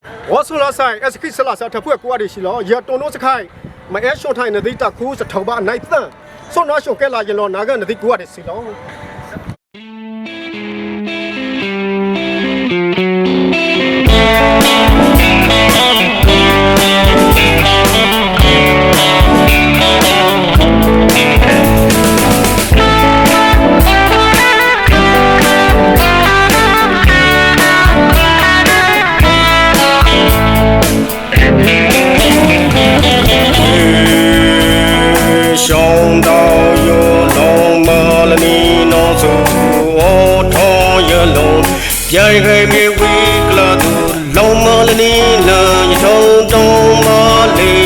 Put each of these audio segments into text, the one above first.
ဂီၤဆိလီၤစဲး အဲစခံစလးစဲး ထၢဖှိၣ်ကိးဂၤဒဲးစံးလီၤ. ယတိၢ်နီၣ်စခါ မအဲၣ်ဆိထါအံၤ နသံတၢ်ခူစထီဘၣ်နၢ်သၢ ဆိၣ်နီၣ်ဆိၣ်ကဲလၢယလီၤနၤဂၢၢ် နသံကိးဂၤဒဲးစံးလီၤ. ပျဲဂဲၤမ့ၢ်ဝံၤကျါသူၣ် လီၤမၢ်လၢနံၤလၢယထီၣ်ဒီးမၤလ့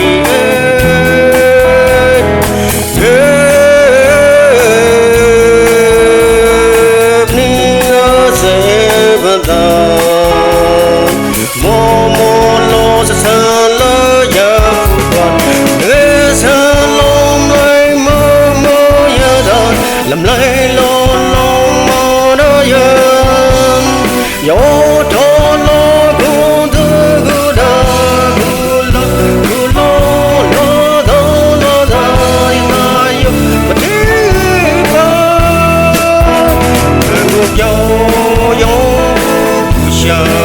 ၤ ပနံၤအစဲးပသး မိၢ်မိၢ်လီၤစၢ်စၢ်လၢယၤပူၤကွၢ် ဂဲၤဆၢလီၤမၢ်မၢ်ယၤဒီး လၢမၠဲၣ်လီၤလီၤမၢ်ဒီးယၤ ယအိၣ်ထီၣ်လီၤခိၣ်သဂၢၢ်ဒီး ခိၣ်လီၤလီၤဒီးလီၤဒီးလီၤဒီး ယသးယိၣ်ပထံပၤ ပကိးပျီယီၤပူၤစှၤ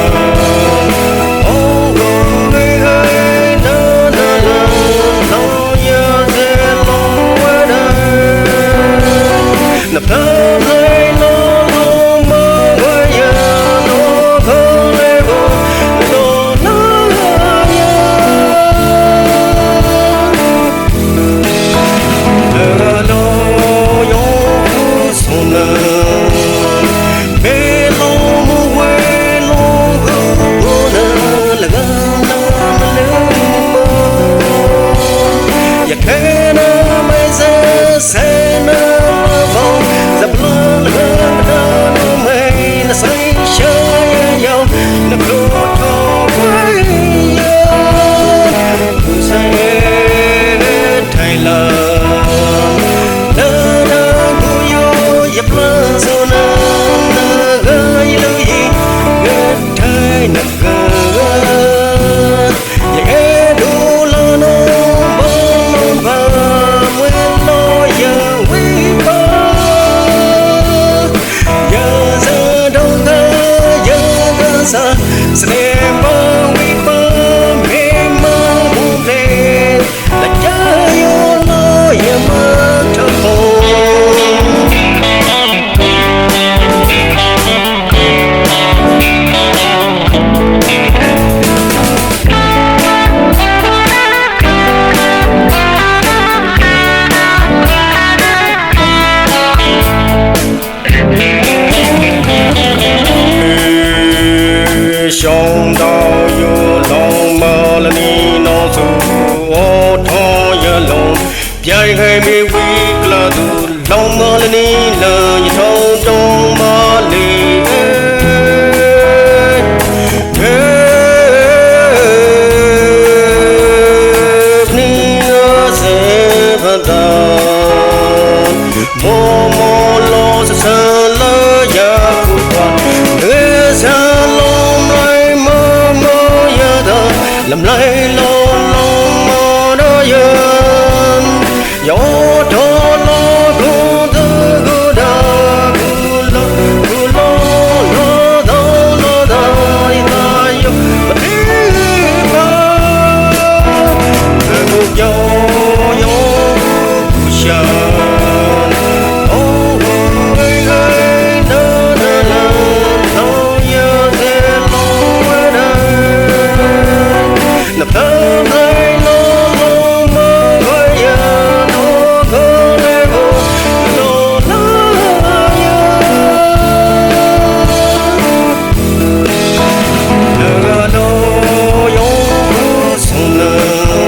အိၣ်ဂီၢ်ဂ့ၤဂ့ၤဒီးနၤလၢ ဒီးယသဲလီၤဝဲဒၣ် နဖျါဖျါလီၤလီၤမၢ်ဝဲယၤ လီၤခီလဲၣ်ဂီၤ နလီၤလၢယၤ တဂၤဒီးယီၤပူၤစိၤနၤ မ့ၢ်လီၤမူဝဲလီၤဂီၢ်ဂီၢ်နၤ လၢဂၤလၢမနုၤမီၤ ယကဲနၤမ့ၢ်စဲး စဲးနၤလၢဘီ ယပျၢ်လၢကဒါနမ့ၢ် နစံးဆၢယၤ နကျိထီၣ်ဝဲယၤ ကူစဲးထဲလၢ လၢနကူယိာ် ယပျၢ်စိၤနၤ နဂၤယလုၢ်ယံၤ ဂဲၤထဲနဂၤ ယအဲၣ်ဒိးလၢနဘီလီၤဘၣ် မ့ၢ်လီၤယဝံၤဘၣ် ယစၢ်ဒီဂၤ ယဂၤစၢ် စနဲဘၣ်ဝံၤဘၣ် မ့ၢ်မၤဘူၣ်ဘျဲး လၢယယိာ်လီၤယမၤထီၣ် စီၤဒၤယိလီၤမၢ်လၢနံၤနီၢ်ဆူ အိၣ်ထီၣ်ယလီၢ် ပျဲဂဲၤမ့ၢ်ဝံၤကျါသူၣ် လီၤမၢ်လၢနံၤလၢယထီၣ်ဒီးမၤလ့ၤ ပနံၤအစဲးပသး မိၢ်မိၢ်လီၤစၢ်စၢ်လၢယၤပူၤကွၢ် ဂဲၤဆၢလီၤမၠဲၣ်မၢ်မၢ်ယၤဒီး လၢမၠဲၣ်လီၤလီၤမၢ်ဒီးယၤ ယအိၣ်ထီၣ်လီၤခိၣ်သဂၢၢ်ဒီး ကူလီၤ ကူလီၤလီၤဒီးလီၤဒီး ယသးယိၣ်ပထံပၤ ပကိးပျီယီၤပူၤစှၤ အိၣ်ဂီၢ်ဂ့ၤဂ့ၤဒီးနၤလၢ ဒီးယသဲလီၤဝဲဒၣ် နဖျါဖျါလီၤလီၤမၢ်ဝဲယၤ နီၢ်ကီၢ်လဲၣ်ဂီၢ် နလီၤလၢယၤ တဂၤဒီးယီၤပူၤစိၤနၤ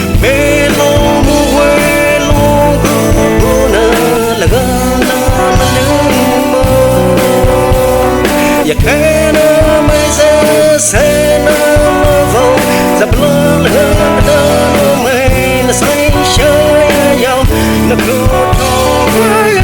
မ့ၢ်လီၤမူဝဲလီၤဂီၢ်ဂီၢ်နၤ လၢဂၤလၢမနုၤမီၤ ယကဲနၤမ့ၢ်စဲး စဲးနၤလၢဘီ ယပျၢ်လၢကဒါနမ့ၢ် နစံးဆၢယၤ နကျိထီၣ်ဝဲ